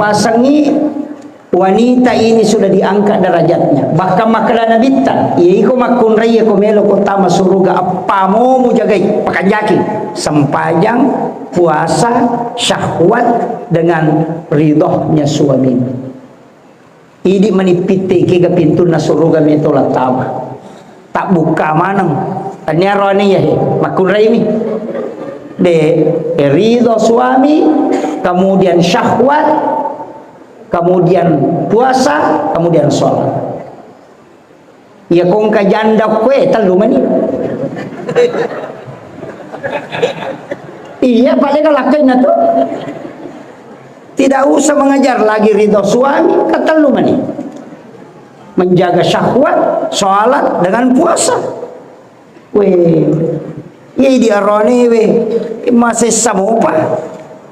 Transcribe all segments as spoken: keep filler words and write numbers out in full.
Asengngi wanita ini sudah diangkat derajatnya. Bahkan makkeda Nabitta, "Iya iko makkunrai, iya ko melo ko tama suruga, appamu mujagai, pakanjaki, sempajang, puasa, syahwat dengan ridhonya suamimu." Idi mani pitte kega pintunna suruga meto lattama. Tabbukka maneng. Tania roane ya he, makkunrai mi. De, ridho suami, kemudian syahwat, kemudian puasa, kemudian sholat. Iya kongka janda kue, tellu mani. Iya, paling lakkainna tu. Tidak usah mengejar lagi ridho suami, ketellu mani. Menjaga syahwat, sholat, dengan puasa. Weh, iya di arone we, masessa mopa.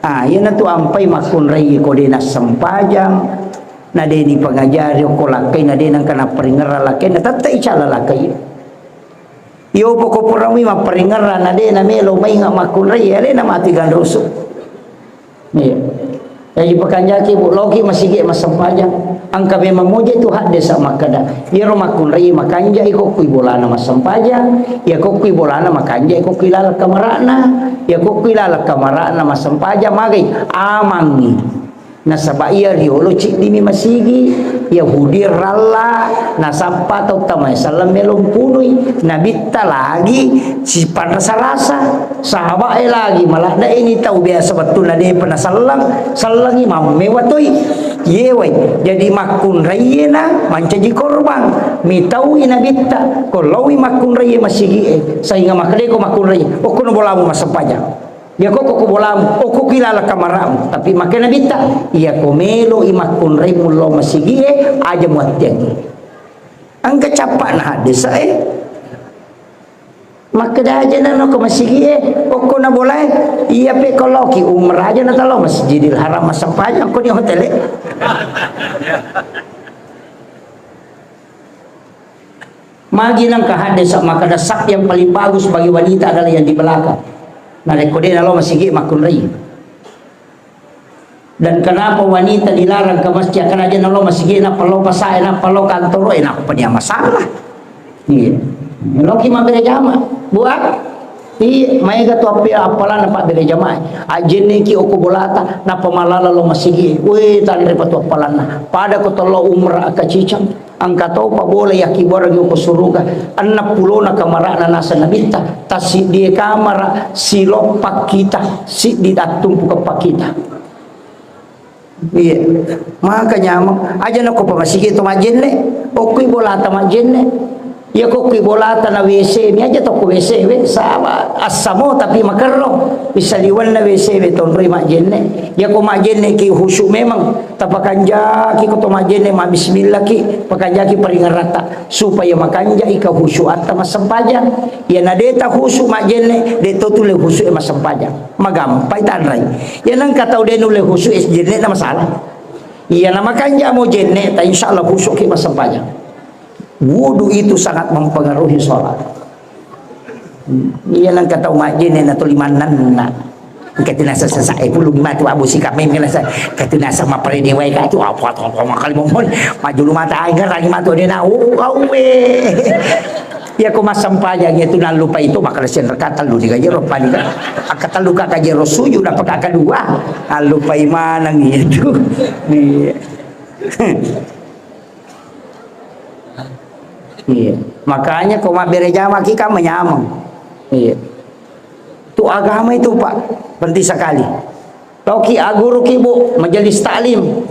Ah, iya natu ampai makkunrai ko de nassempajang, na de ni pengajari ko lakkai, na de nangka napparingerra lakkai, na tette icala lakkai. Iyo poko purami mapparingerra, na de na melo mainga makkunrai, alena mati ganrusu. Iya. Jadi pakanjaki, Bu, loki masigi massempajang. Engka memang moje tu haddesa makkeda, iyaro makkunrai makanja iko kui bolana massempajang, iya ko kui bolana makanja iko kui laleng kamarana, iya ko kui laleng kamarana massempajang, magai amangi. Nasaba iya riolo ciddimi masigi, Yahudi ralla, nasappa tau tamae sallang melo mpunui, nabitta lagi sipanrasa-rasa. Sahabat e lagi, maladde ini tau biasa wettunna depa nasallang, sallangi mammewa toi. Yewai, jadi makkunraiena mancaji korban. Mitaui nabitta, ko laui makkunraie masigi e, sainga makkedeko makkunraie, okkono bolamu massempajang. Iya ko ko bolamu, okko kilala kamaramu. Tapi makkeda nabitta, iya ko melo i makkunrai mullo masigi e, aja muattiangi. Engka cappa na haddesa e. Makkeda aja nano ke masigi e, okko na bolae, iya pe ko loki umrah aja na talo Masjidil Haram massempajang ko di hotel e. Magi nangka haddesa makkeda saf yang paling bagus bagi wanita adalah yang di belakang. Narekko de nalo masigi makkunrai. Dan kenapa wanita dilarang ke masjid? Karena aja nalo masigi, nappa lo pasae, nappa lo kantoro, eh, nappa dia masalah. Iya. Loki mabbere jama. Buat? Iya, maega tu appi appalanna pabbere jama. Ajenneki oko bolata, nappa malala lo masigi. Weh, tanre patu appalanna. Pada ko tollo umrah akacicang. Engka topa bola yakkibuarangngi ko suruga, enneng pulona kamara'na naseng nabitta, tassiddie kamara siloppa kita, siddi dattumpuka pakkita. Iya, maka nyameng. Aja nako pamasigi to majjenne, okkui bolata majjenne. Iya kokkui bolata na W C mi aja to ko W C we, sama assamo tapi makerro. Bisa liwenna W C we tonroi majjenne. Iya ko majjenne ki khusyuk memang. Tapakanjaki ko to majjenne, mabbismillaki, pakanjaki paringeratta, supaya makanjaki kehusyuatta massempajang. Iya na de ta khusyuk majjenne, de to tulle khusyuk e massempajang. Magampai tanrai. Iya nengka tau de nulle khusyuk e jenne na masalah. Iya na makanja mo jenne ta, insya Allah khusyuk ki massempajang. Wudu itu sangat mempengaruhi sholat. Iya nengka tau majjenne na tuli mannenna. Engka tu nasa sesa e pulung matu abu sikap mem nasa. Engka tu nasa mapere dewa ka tu apa to apa makali momon. Majulu mata ai ngerang matu de na. Oh, kau we. Iya ko massempajang iya tu nallupai to makala sen raka tellu di kajero pali ka. Aka tellu ka kajero sujud apa ka kedua. Allupai maneng iya tu. Iya. Iya. Makanya ko mabbere jama ki kan manyameng. Iya. Tu agama itu, Pak, penting sekali. Toki aguruki, Bu, majelis taklim.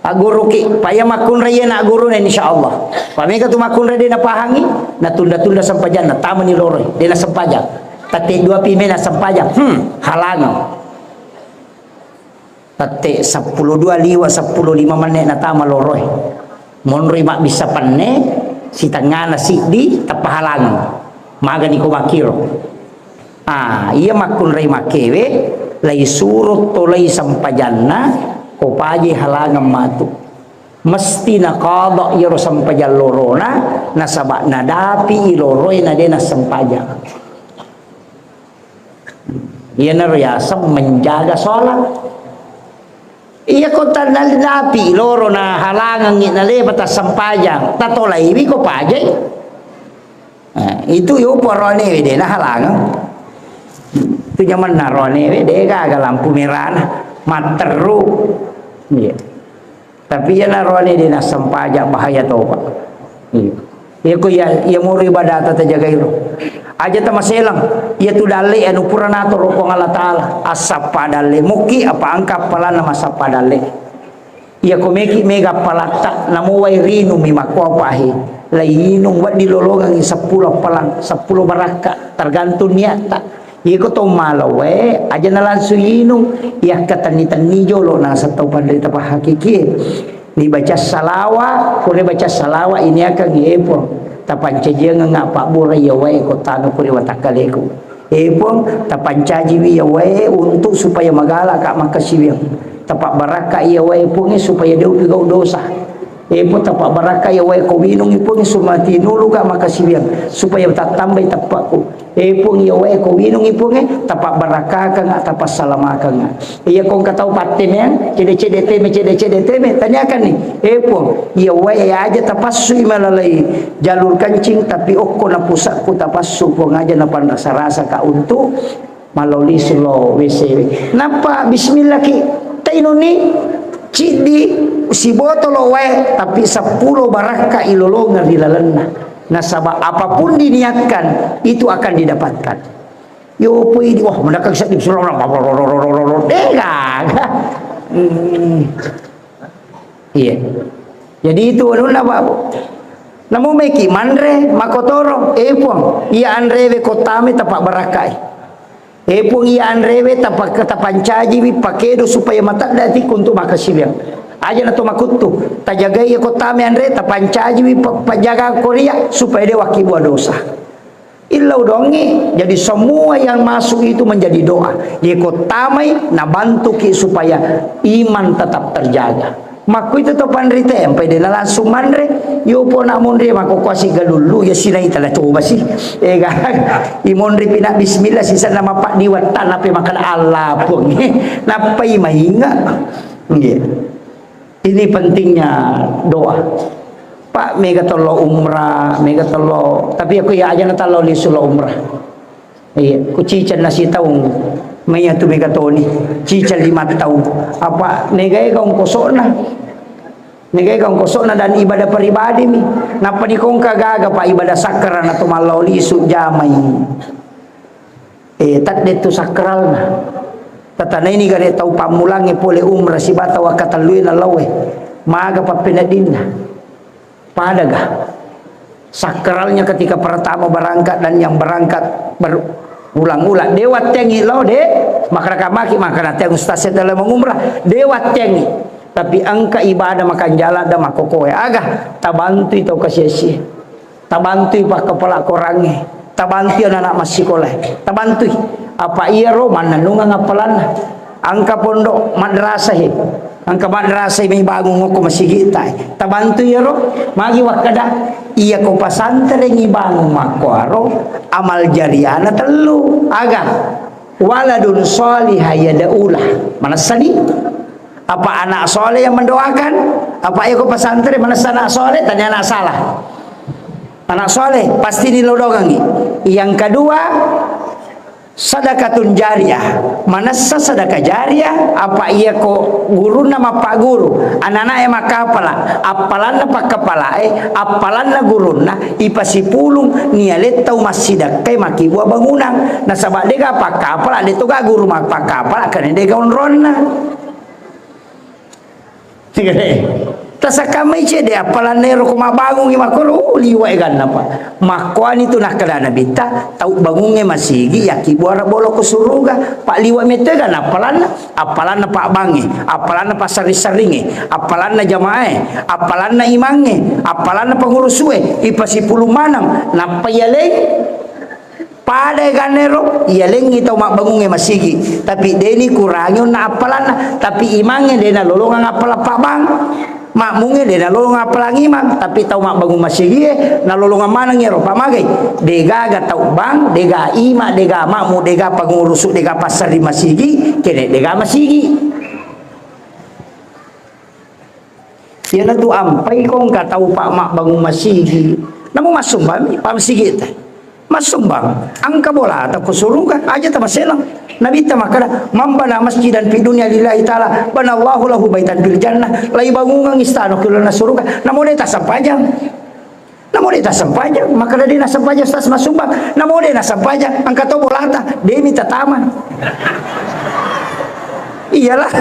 Aguruki, paya makkunrai na guruna, insya Allah. Pamega tu makkunrai de napahangi, natunda-tunda sempajanna, tamani loroi, de nasempajang. Tette dua pi mena sempajang, hmm, halangang. Tette seppulo dua liwa seppulo lima menit natama loroe. Monroi mabbissa penne, sitengngana siddi, tappa halangi. Magani ko makkiro. Ah, iya makkunrai makkewe, laisuro tolai sempajanna, ko paje halangang matu. Mesti naqadha iyaro sempajang lorona, nasaba nadapi i loroe na de nassempajang. Iyanaro yaseng menjaga sholat. Iya ko tandali napi loro nahalangengngi nalepa tassempajang, tatolaiwi ko pajai. Nah, itu yo poroane we de nahalangeng. Itu nyamanna roane we de gaga lampu merana, matteru. Iya. Tapi iya na roane de nassempajang bahaya topa. Iya. Iya ko iya, iya moro ibadata tajagai ro. Aja tamaselang, iya tu dalle anu pura natoro Puang Allah Taala. Assappa dalle muki apa engka appalanna massappa dalle. Iya ko meki mega appalatta, namo wae rinung mi makkoa pahi. Lainung wedding lolongengngi seppulo appalang, seppulo barakka, tergantung niatta. Iya ko to malo wae, aja na langsung inung, iya katenni-tenni jolo naseng tau panrita pahakikie. Nibaca salawa, pura baca salawa ini akan epong. Tapancajiangeng apa bura iya wae ko tanu pura watakkaleku. Eh, Puang, tapancajiwi iya wae untuk supaya magalaka makkasiwiang. Tapabbarakka iya wae, Puang, supaya de upigau dosa. Eh, Puang, tapabbarakka iya wae ko winungi, Puang, sumati nuluka makkasiwiang, supaya tattambai teppakku. Eh, Puang, iya wae ko winungi, Puang, tapabbarakkakangnga, tapassalamakkangnga. Iya ko engka tau pattemeang, cede-cede teme, cede-cede teme, tanyakanni, "Eh, Puang, iya wae aja tapassui malalai jalur kancing, tapi okko na pusakku tapassu, Puang, aja napanrasa-rasaka untuk mallau lisu lao W C." Nappa bismillah ki, tainunni ciddi sibotolo wae, tapi seppulo barakka ilolongeng ri lalenna. Nasaba apapun diniatkan, itu akan didapatkan. Yo pui di, wah, mendakkang seddi, dega. Hmm. Iya. Jadi itu anunna, Pak. Namo meki manre, makotoro, eh, Puang, iya anrewe ko tame tapabbarakkai. Eh, Puang, iya anrewe tapa-, tapancajiwi pakedo supaya matedda atikku untuk makkasiwiang. Aja na to makuttu, tajagai iya ko tame anre, tapancajiwi pa-, pajaga koria supaya de wakkibua dosa. Illau dongi, jadi semua yang masuk itu menjadi doa. Ye ko tamai, nabantuki supaya iman tetap terjaga. Makkuitu to panrita, empai dena langsung manre, yo pona monri mako kuasi galullu, ya sinai tala coba sih. Ega, imonri pina bismillah, sisa nama pak diwatta, nape makan Allah pun. Napai mainga. Nggih. Ini pentingnya doa. Pak, mega tollo umrah, mega tollo, tapi aku ya aja na tollo lisu lo umrah. Iya, ku ciceng na sitaung, maya tu mega toni, ciceng lima taung. Apa mega ega ongkosokna? Mega ega ongkosokna dan ibadah pribadi mi. Napa dikongka gaga, Pak, ibadah sakral na tu mallo lisu jamai. Eh, tadde tu sakralna. Tatanaini gare tau pammulangnge pole umrah sibawa tau akkatellue na laoe. Maga pappeneddinna? Padaga? Sakralnya ketika pertama berangkat dan yang berangkat berulang-ulang. De wattengi lao, de. Makkada maki, makkada teng ustaz saya telah mengumrah. De wattengi. Tapi engka ibadah makanjala da makokoe. Aga? Tabantui tau kasiasi. Tabantui pakkapala korangnge, tabantui anak-anak massikola, tabantui. Apa iyaro mannennungeng appalanna. Engka pondok madrasah e, engka madrasah e mai bangung okko masigitta e. Tabantui iyaro, magi wakkada, iya ko pasantrengngi bangung makkoaro, amal jariahna tellu. Aga? Waladun shalihah yad'ulah. Manessani? Apa anak soleh yang mendoakan? Apa eko pesantren manessa anak soleh? Tanya anak salah. Anak soleh pasti dilodongangi. Yang kedua, sadakatun jariyah. Manessa sadakah jariyah? Apa iya ko gurunna mappaguru, anak-anak e makkapala, appalanna pakkapala e, appalanna gurunna, ipasipulung nialetta umassidakkai makkibua bangunang. Nasaba dega pakkapala, de toga guru mappakkapala, kene dega onronna. Tasakkamai cede appalanna ero ko mabbangungi makkoro, oh, liwa eganna pa. Makkoani tu nakkeda Nabitta, tau bangungnge masigi yakkibuara bolo ko suruga, pa liwa metto eganna appalanna, appalanna pabbangnge, appalanna passari-saringnge, appalanna jamaah e, appalanna imangnge, appalanna pengurusue, ipasipulung maneng, nappa yaleng. Pada eganero, iyalengngi tau mabbangungnge masigi, tapi deni kurangi onna appalanna, tapi imangnge dena lolongang appalang pabbang, makmungnge dena lolongang appalang imang, tapi tau mabbangung masigie nalolongang maneng ero, pamagai, degaga tau bang, dega ima, dega makmu, dega pangurusu, dega passari masigi, kene dega masigi. Iyanatu ampai ko engka tau pa mabbangung masigi. Namo massumbang pa masigi te. Massumbang, engka bolata ko suruga, aja tamasenang. Nabitta makkada, "Man bana masjidan fi dunya lillahi ta'ala, banallahu lahu baitan fil jannah." Laibangungang istana ko lalenna suruga, namo de tassempajang. Namo de tassempajang, makkada de nassempajang, tas massumbang. Namo de nassempajang, engka to bolata, de mi tatama. Iyalah.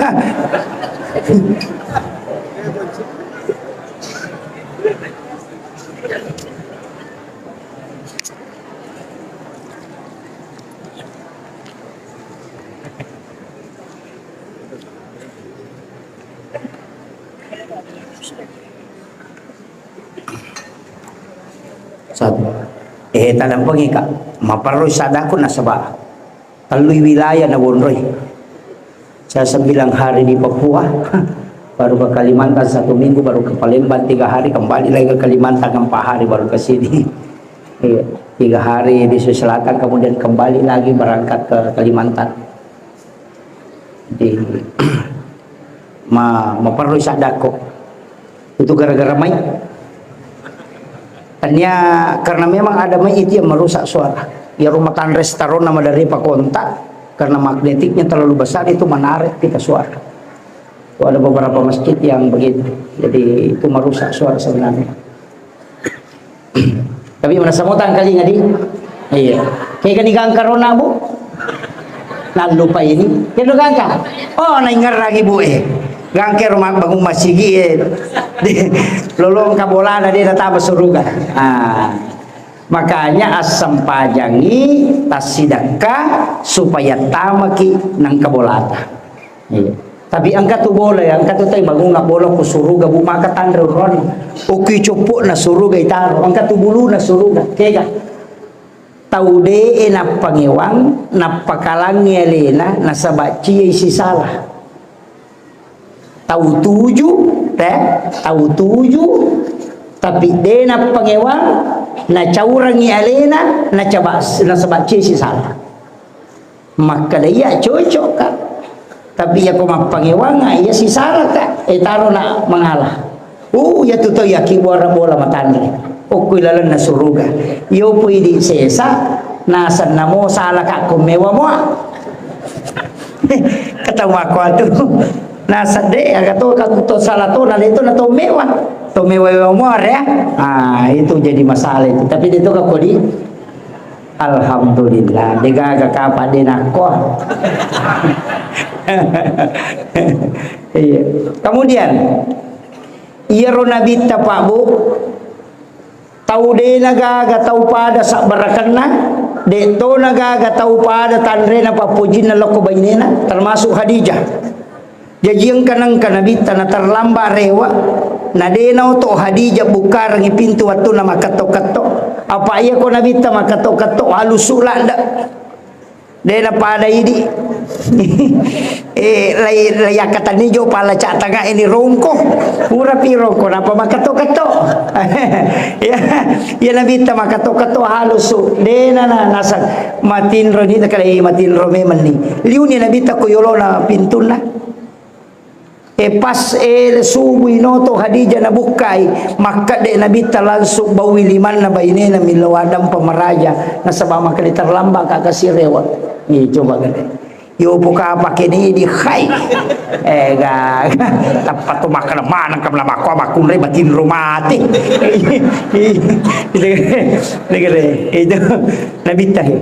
Satu. Eh, tadampengi, Kak. Maparro sadakku nasaba tellui wilayah na wonroi. Saya sembilan hari di Papua, baru ke Kalimantan satu minggu, baru ke Palembang tiga hari, kembali lagi ke Kalimantan empat hari, baru ke sini. Iya, tiga hari di Sulawesi Selatan, kemudian kembali lagi berangkat ke Kalimantan. Jadi, ma-, maperlu sadakko. Itu gara-gara mai. Tania karena memang ada mai itu yang merusak suara. Ya rumah tangga restoran nama dari pakontak karena magnetiknya terlalu besar itu menarik kita suara. Itu ada beberapa masjid yang begitu. Jadi itu merusak suara sebenarnya. Tapi manessa mo tangkalinga di? Iya. Kega ni gangka rona, Bu? Nallupa ini. Kega gangka? Oh, naingerang ibu eh. Gangka rumah bangun masigi eh. Di, lolong kabolana dia datang suruga. Ah. Makanya assempajangi tassidekka supaya tamaki nang kabolata. Iya. Tapi engka tu bola ya, engka tu tai bangunga bola ku suruga bu maka tanre uron. Uki cupuk na suruga itaro, engka tu bulu na suruga. Kega. Tau de e nappangewang, nappakalangi alena, nasaba cie sisala. Tau tuju, te, tau tuju, tapi de nappangewang, nacaurangi alena, nacaba, nasaba cie sisala. Makkeda iya cocok, Kak. Tapi iya ko mappangewanga, iya sisara, Kak. Eh, taro na mangala. Uh, iya tu to iya ki buara bola matanre. Okko ilalenna suruga. Iyo pui di sesa, nasennamo sala, Kak, ko mewa moa. Ketemu aku atu. Nasadde, aga to, Kak, to sala to, na leto na to mewa. To mewa moa ya. Ah, itu jadi masalah itu. Tapi itu, Kak, kodi Alhamdulillah, degaga kapa de nakko. Iya. Kemudian, iyaro nabitta, Pak, Bu, tau de nagaga tau pada sabbarakenna, de to nagaga tau pada tanrena pappojinna lokko bainena, termasuk Khadijah. Jaji engka nengka nabitta na terlambat rewa, na de naoto Khadijah bukkarengi pintu wettunna makketto-ketto. Apa iya ko nabitta makketto-ketto, alusu ladde. De napada idi. Eh, lai, lai akkatenni jo pala cak tengah ini rongko. Pura pi rongko, napa makketto-ketto. Ya, ya nabitta makketto-ketto halusu. De na, na, nasa matinro ni, takale matinro memang ni. Liuni nabitta ko yolona pintunna. E pas ele subui noto Khadijah nabukkai, makkedde nabitta langsung baui limanna bainena millau adampa maraja, nasaba makkeda terlambat ka kasirewa. Ni coba gede. Yo buka pake ni di hai. Eh ga, ga. Tappa tu makkeda maneng kam la makko makkunrai batinro mati. Itu, itu, itu. Nabitta he.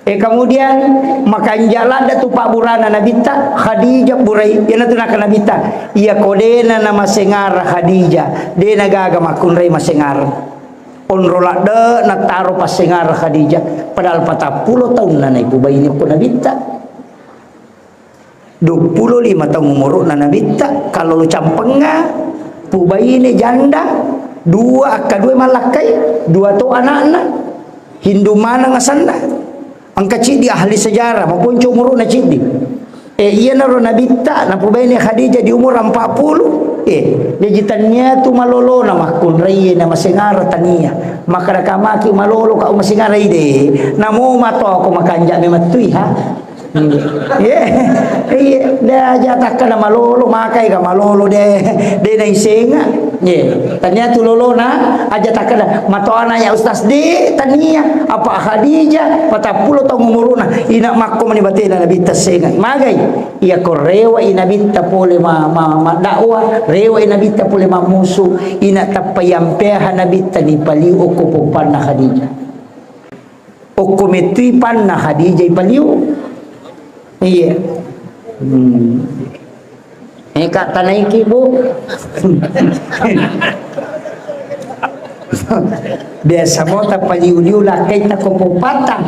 Eh, kemudian, makanja ladde tu pabburana nabitta, Khadijah burai, iyanatu naka nabitta, iya ko dena na masengara Khadijah, dena gaga makkunrai masengara. Onro ladde nataro passengara Khadijah, padahal patappulo taunna naipubaini ko nabitta. Duappulo lima taung umuru'na nabitta, kallolo campengnga, pubaine janda, dua, akkadua mallakkai, dua to ana'na, Hindu maneng asenna. Engka ciddi ahli sejarah, maponco umuru'na ciddi. Eh, iyanaro nabitta, napubaine Khadijah di umur empat puluh. Eh, jaji tania tu malolona makkunrai na masengara tania. Makkada kamaki malolo ka masengara ide. Namo mato ko makanja memang tui ha. Iya, iya, de aja takkeda malolo, makai ga malolo de, de naisenga. Iya, tania tu lolona aja takkeda matoana ya Ustaz de, tania apa Khadijah, patappulo taung umuruna, ina makko mani batena Nabitta senga. Magai, iya ko rewa i Nabitta pole ma, ma, ma dakwah, rewa i Nabitta pole mammusu, ina tappa yampeha Nabitta ni paliu okko poppanna Khadijah. Okko mettui panna Khadijah ipaliu. Iya. Hmm. Eka tanaiki, Bu. Biasa mo tapaliu-liu lakkai tako popatang.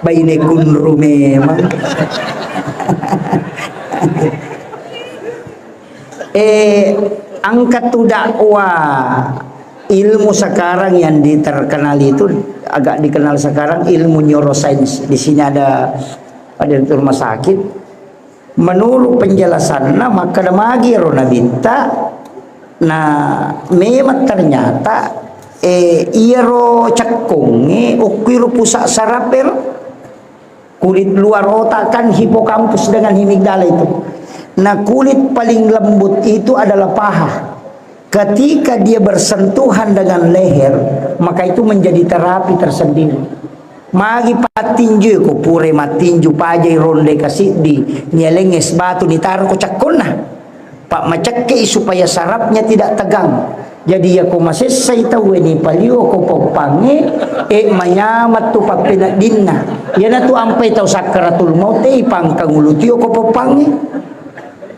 Baine kunru memang. Eh, angkat tu dakwah ilmu sekarang yang di-, terkenal itu, agak dikenal sekarang ilmu neuroscience. Di sini ada, ada rumah sakit. Menurut penjelasanna, makkeda magi ro Nabitta, na memang ternyata, eh, iyaro cekkongnge, okkuiro pusat saraf ero. Kulit luar otak kan hipokampus dengan amigdala itu. Nah, kulit paling lembut itu adalah paha. Ketika dia bersentuhan dengan leher, maka itu menjadi terapi tersendiri. Magi pattinju ko pura mattinju pajai ronde kasiddi, nialeng es batu nitaro ko cakkonna. Pak, macekke supaya sarafnya tidak tegang. Jadi, iya ko masessai tauwe ni palio ko poppangnge, eh, manyameng tu pappeneddinna. Iyanatu ampai tau sakkaratul maut, eh, ipangkang ulu tio ko poppangnge.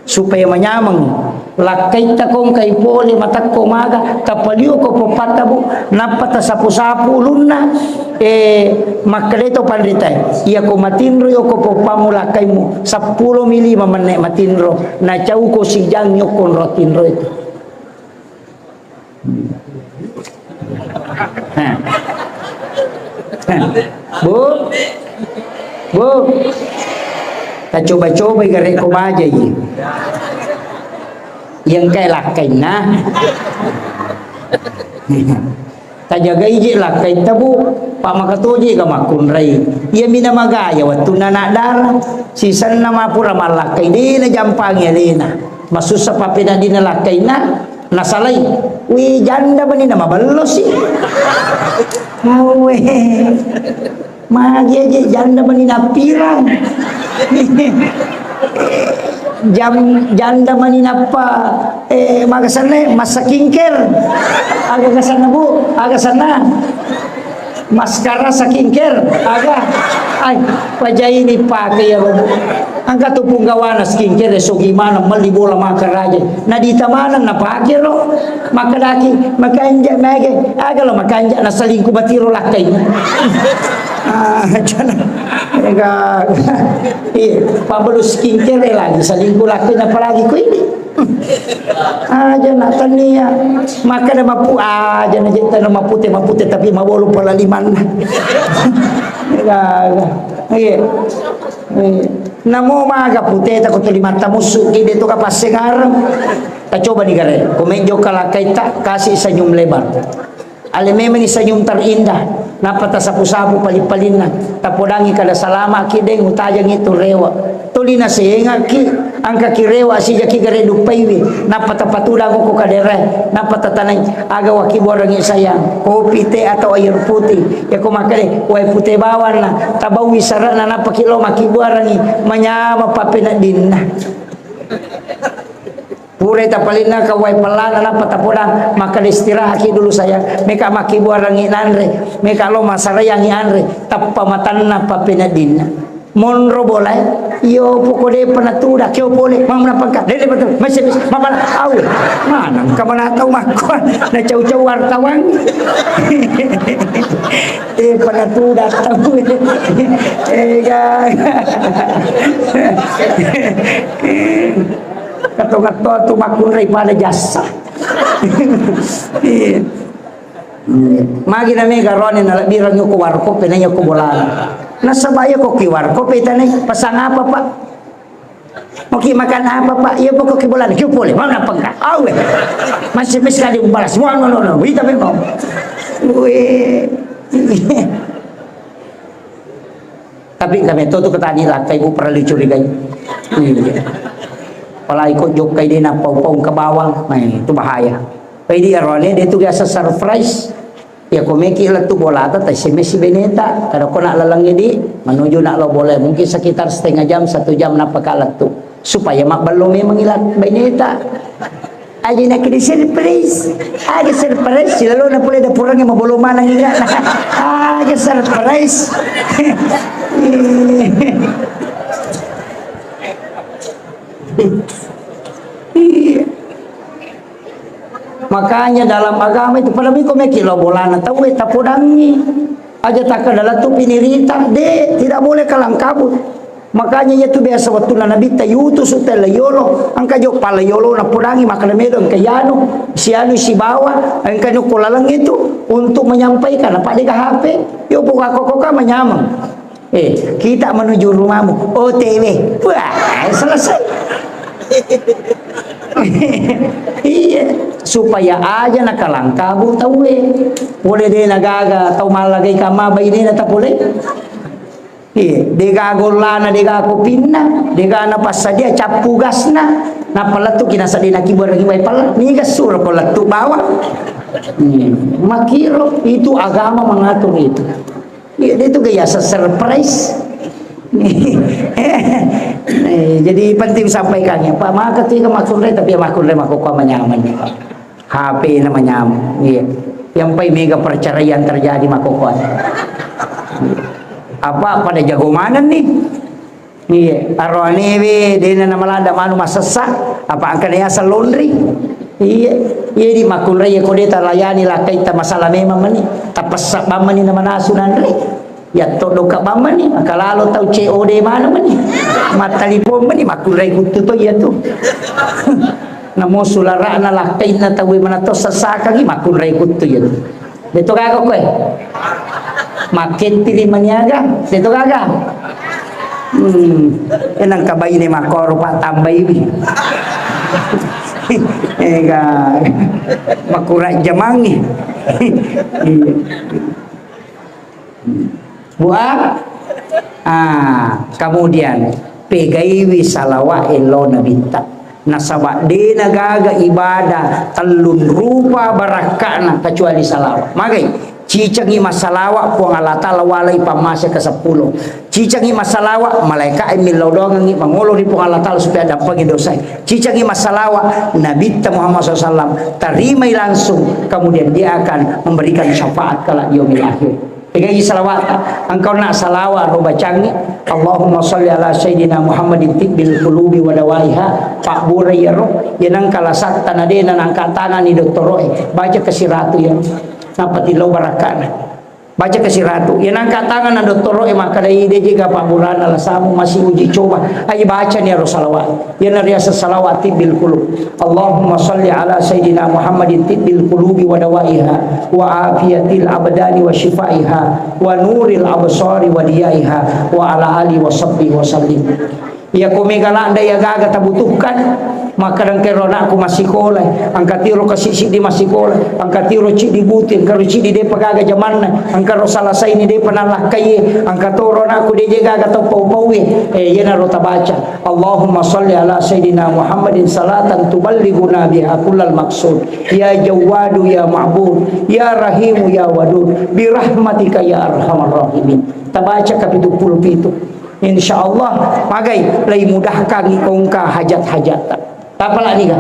Supaya manyameng. Lakkaitta kongkai pole matakko maga, tapalio ko poppatta, Bu, nappa tasapu-sapu ulunna, eh, makkedai to panritae, iya ko matinro yo ko poppammu lakkaimu, seppulo mili mamenne matinro. Nacauko sijang yokko nro tinro itu. Heh. Heh. Bu? Bu? Tacoba-cobai gare ko bajai. Yang kai lakkainna. Tajagai je lakkaitta, Bu. Pak makatoje ga makkunrai. Iya mina magaya wettunna anak dara. Sisenna mapura mallakkai, dena jampangi alena. Masussa pappeneddinna lakkainna, nasalai. Wi, janda mani na mabello si. Awe. Magi aja janda mani nappirang. Jam, janda mani nappa, eh, magasanna massa skincare. Aga gasanna, Bu? Aga sanna? Maskara skincare. Aga? Ai, pajaini pake ya, Bu. Engka tu punggawana skincare, so gimana melli bola makaraja. Nadita maneng napake ro. Makkedaki, makanja mege, aga lo makanja nasalingku batiro lakkai. Ah, jana. Ega, iya, pabbalu skincare lagi, salingku lakkai, apalagi ku ini. Aja na tania. Makkeda mapu-, aja na jetta na mapute, mapute tapi mabolu pala limanna. Ega, iya. Iya. Namo maga puteta ko tuli matta musu, ki de to ka passengareng. Tacoba ni gare, ko mejo kalakkaita, kasih senyum lebar. Ale memang ni senyum terindah. Nappa tasapu-sapu pali-palinna. Tapodangi kada salama ki deng utajangi tu rewa. Tuli nasengaki, angkaki rewa sijaki gare dupaiwi. Nappa tapatudang ko kadere. Nappa tatanai, aga waki borangi sayang. Kopi, teh atau air putih. Ya ko makale, wae pute bawang na, tabawi sarana, nappa ki lo makkibuarangi, manyama pappeneddinna. Pura tapalinna ka wae pellana, nappa tapodang, makkeda, "Istirahatki dulu sayang." Meka makkibuarangi nanre, meka lo masarayangi anre, tappa matanna pappeneddinna. Monro bolae, iyo poko depa natuda, keo pole, mau menapa engka? Dede betul, masih, masih, mapala, au, maneng ka mana tau makko, na cau-cau wartawan. Eh, pernah tuh datang. Eh, ga. Kato-kato tu makkunrai pada jasa. Iya. Magi na mega rone na lebbi rangi ko warkop, penanya ko bola. Nasaba iya ko ki warkop, petane, "Pasang apa, Pak?" "Mau ki makan apa, Pak?" "Iya, pokok ki bola." Kio pole, mana apa enggak? Awe. Masih sekali balas. Mau, mau, mau, mau. Wita memang. Wih. Tapi kami to tu ketani lakkai, Bu, perlu curigai. Iya. Apalagi ko jokkai de napau-pau ke bawang, nah, itu bahaya. Jadi arone de tu biasa surprise. Ya, ko meki lettu bolata, ta S M S si beneta. Kada ko nak laleng di, menuju nak lo bola, mungkin sekitar setengah jam, satu jam napaka lettu. Supaya mabbello memang ila beneta. Aja nak di surprise. Aga surprise, si lalo na pole dapurang yang mabolo manang ila. Aga surprise. Iya. Makanya dalam agama itu, pada miko meki lo bolana tauwe tapodangi. Aja takkeda lettu pinirita, de, tidak boleh kalang kabut. Makanya iya tu biasa wettunna Nabitta yutus utai la yolo, engka jo pala yolo napodangi, makkeda medo engka yanu, si anu sibawa, engka nyokko laleng itu untuk menyampaikan apa de H P. Yo buka koko ka manyameng. Eh, kita menuju rumahmu, O T W. Wah, selesai. Iya, supaya aja nakalangkabu tauwe. Pole de nagaga tau mallagai kama bainena tapole. Iya, dega gollana, dega kopinna, dega napassadia cappu gasna. Nappa lettu kina sadina kibur lagi bai pala. Niga suro ko lettu bawa. Hmm, makiro itu agama mengatur itu. Iya, dia tu gaya surprise. Eh, jadi penting sampaikan ya, Pak. Maka tiga makunre, tapi ya makunre mako kau menyaman. H P na menyaman. Iya. Yang pai mega perceraian terjadi mako kau. Apa pada jago mana nih? Iya, aroanewe dena namalada manu masessa, apa angkana yaseng laundry. Iya, iya di makkunrai ko de talayani lakkaita masalah memang mani, tapessa bammani namanasu nanre. Yatto doka bammani, maka lalo tau C O D manu mani. Mattalipong mani, makkunrai kuttu to iya tu. Namo sulara'na lakkainna tauwe manato sessakagi, makkunrai kuttu iya tu. Beto gaga koe. Makkettiri maniaga, beto gaga. Hmm, enang kabaine makoro pak tambaiwi. Ega makura jamangi. Iya. Buah. Ah, kemudian pegaiwi salawat elo nabitta. Nasaba dena gaga ibadah tellun rupa barakka'na kecuali salawat. Magai, cicangi masalawat Puang Allah Ta'ala walai pammase ke sepuluh. Cicangi masalawat, malaikat millau doangi mangolo ri Puang Allah Ta'ala supaya dampengi dosa. Cicangi masalawat Nabitta Muhammad sallallahu alaihi wasallam, tarimai langsung, kemudian dia akan memberikan syafaat kelak di yaumil akhir. Tegai salawat, engkau nak salawat ro bacangi, Allahumma salli ala sayyidina Muhammadin tibbil qulubi wa dawaiha, pabburai ro, yenang kalasatta nadena nangka tangani dottoroe, baca ke siratu ya. Nappa tillau barakkana. Baca ke siratu, yenang ka tangana dottoroe makkadai de jega pabburana lasamu masih uji coba. Ai baca ni ro salawat. Iyana riaseng salawat tibbil qulub. Allahumma salli ala sayyidina Muhammadin tibbil qulubi wa dawaiha wa afiyatil abdani wa shifaiha wa nuril absari wa diyaiha wa ala ali wa sahbihi wa sallim. Iya ko mega ladda iya gaga tabutuhkan, makkadang kero anakku massikola, angka tiro kasi siddi massikola, angka tiro ciddi buti, angka ro ciddi depa gaga jamanna, angka ro salasaini depa nallakkai, angka toro anakku de je gaga tau pau-paue, eh, iyanaro tabaca. Allahumma salli ala sayyidina Muhammadin salatan tuballighuna biha kullal maqsud. Ya Jawwadu ya Ma'bud, ya Rahimu ya Wadud, birahmatika ya arhamar rahimin. Tabaca kapitu puluh pitu. Insya Allah, magai lai mudahkan engka hajat-hajat. Tapala niga?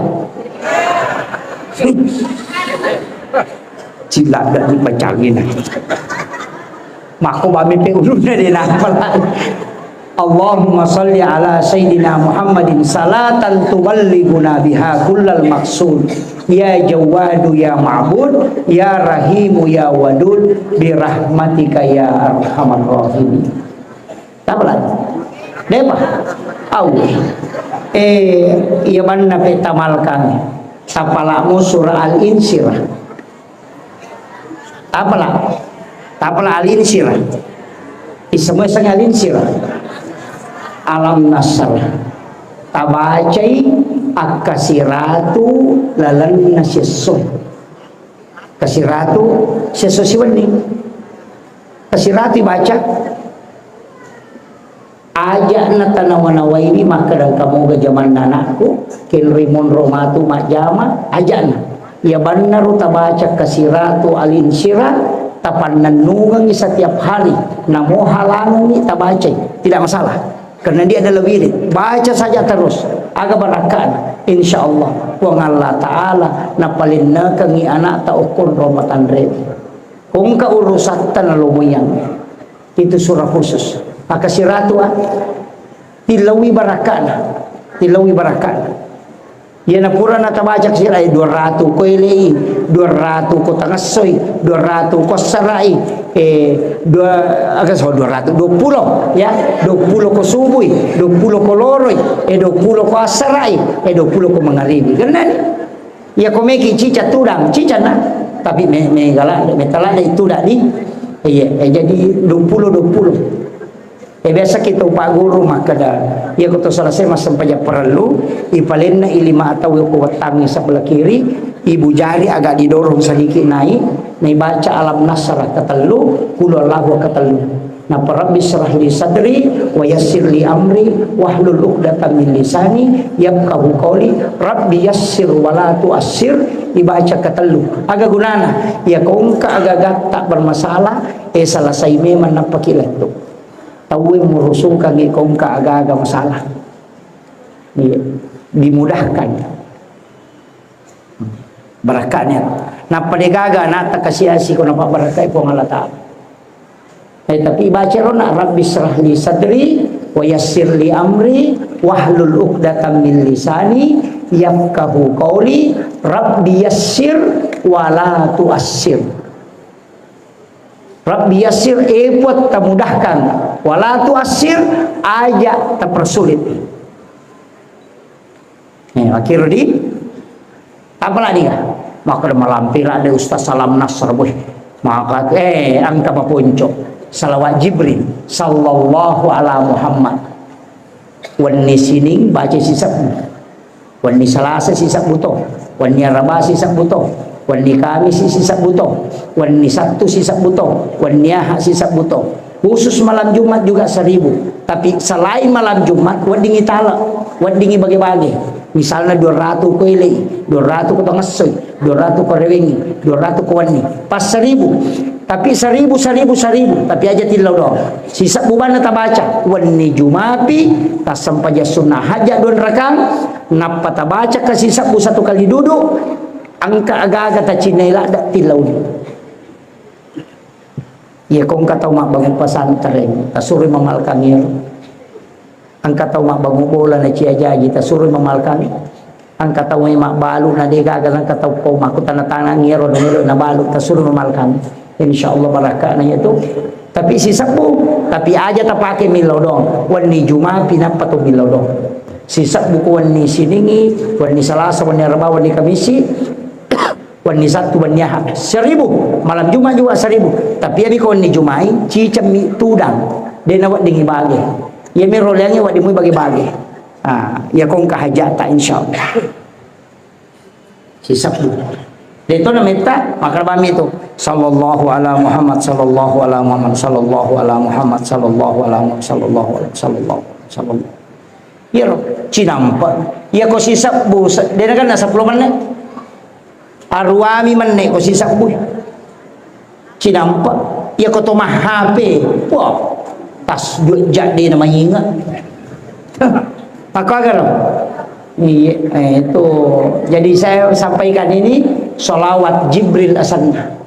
Cilak gak dipacangin. Mako bami pe ulunna de napala. Allahumma salli ala sayyidina Muhammadin salatan tuballighuna biha kullal maqsud. Ya Jawwadu ya Ma'bud, ya Rahimu ya Wadud, birahmatika ya arhamar rahimin. Tapala. Depa. Au. Eh, iya banna pe tamalkan. Tapala mu surah Al-Insyirah. Tapala. Tapala Al-Insyirah. Isemua sang Al-Insyirah. Alam Nasrah. Tabacai akkasiratu lalenna siesso. Kasiratu siesso siwenni. Kasiratu baca. Aja'na tanawa-nawaiwi makkeda engka moga jamanna anakku, kenri monro matu majjama, aja'na. Iya bannaro tabaca Kasiratu Al-Insyirah, tapannennungengi setiap hari, namo halangengi tabacai, tidak masalah. Karena dia adalah wirid, baca saja terus, aga barakka'na, insya Allah Puang Allah Ta'ala napalennekengi anakta okkonro matanrewe. Kongka urusatta nalomoiang. Itu surah khusus. Akasiratu, ah. Tilaui barakka'na. Tilaui barakka'na. Iyana pura natabaca sira, eh, dua ratu ko elei, dua ratu ko tangessoi, dua ratu ko assarai, eh, dua, aga so, dua ratu, dua puluh, ya, dua puluh ko subui, dua puluh ko loroi, eh, dua puluh ko assarai, eh, dua puluh ko mangaribi. Karena iya ko meki cica tudang, cica na. Tapi me, me gala, me tala de tudang di. Iya, eh, jadi dua puluh, dua puluh. Eh, biasa kita upagguru makkeda, iya ko to selesai massempajang parellu, ipalenna i lima atau ko wettangi sebelah kiri, ibu jari agak didorong sedikit naik, naibaca alam nasrah ketellu, qul huwallahu ketellu. Nappa Rabbi israh li sadri wa yassir li amri wahlul uqdatam min lisani yafqahu qauli. Rabbi yassir wa la tuassir, ibaca ketellu. Aga gunana? Iya ko engka aga-agatta bermasalah, eh, selesai memang nappaki lettu. Tauwe murusukangngi ko engka aga-aga masalah. Iya, dimudahkan. Barakka'na. Nappa degaga anakta kasi-asi ko napabbarakkai Puang Allah Ta'ala. Eh, tapi baca rona, Rabbi israh li sadri wa yassir li amri wahlul uqdatam min lisani yafqahu qauli. Rabbi yassir wa la tuassir. Rabbi yassir, eh, Puang, tamudahkan. Wa la tuassir, aja tapersulit. Eh, akhir di, apa lagi ya? Maka udah malampi lah deh Ustaz salam nasr, boy. Maka, eh, angka maponco. Salawat Jibril. Sallallahu ala Muhammad. Wenni Sining baca sisebbu. Wenni Salasa sisebbu to. Wenni Araba sisebbu to. Wenni Kamis sisebbu to. Wenni Sabtu sisebbu to. Wenni Ahad sisebbu to. Khusus malam Jumat juga seribu. Tapi selain malam Jumat, weddingi tala, weddingi bage-bage. Misalnya dua ratu ko elei, dua ratu ko tangessoi, dua ratu ko rewengi, dua ratu ko wenni. Pas seribu. Tapi seribu, seribu, seribu, tapi aja tillau doang. Sisebbu banna tabaca, wenni Jumapi, tassempajang sunnah hajat dua rakang, nappa tabaca ke sisebbu satu kali duduk, angka aga-aga tacinnai ladda tillauni. Iya ko engka tau mabbangung pesantren, tasuroi mamalkang ero. Engka tau mabbangung bola na cia jaji, tasuroi mamalkang. Engka tau mai mabbalu na degaga, engka tau ko makkutana-tanangi ero na melo nabalu, tasuroi mamalkang. Insya Allah barakka'na iya tu. Tapi sisebbu, tapi aja tapake millau doang. Wenni Jumapi nappa tu millau doang. Sisebbu ko wenni Siningi, wenni Salasa, wenni Araba, wenni Kamisi. Wenni Sabtu, wenni Ahad, seribu. Malam Jumat juga seribu. Tapi iya mi ko wenni Jumai, cicemmi tudang. De naweddingi bage. Iya mi roleangi wedding mui bage-bage. Ah, iya ko engka hajata, insya Allah. Sisebbu. De to nametta, maka bami tu. Sallallahu ala Muhammad, sallallahu ala Muhammad, sallallahu ala Muhammad, sallallahu ala Muhammad, sallallahu ala, sallallahu, sallallahu. Iya ro, cinampe. Iya ko sisebbu, se-, de nakenna seppulo menit. Aruami menne ko sisebbui. Cinampe. Iya ko to ma-H P. Wah, tas dua jam de na mainga. Maka agaro. Iya, eh, itu. Jadi saya sampaikan ini salawat Jibril asanna.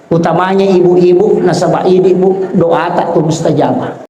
Utamanya ibu-ibu, nasaba idi, Bu, doata tu mustajabah.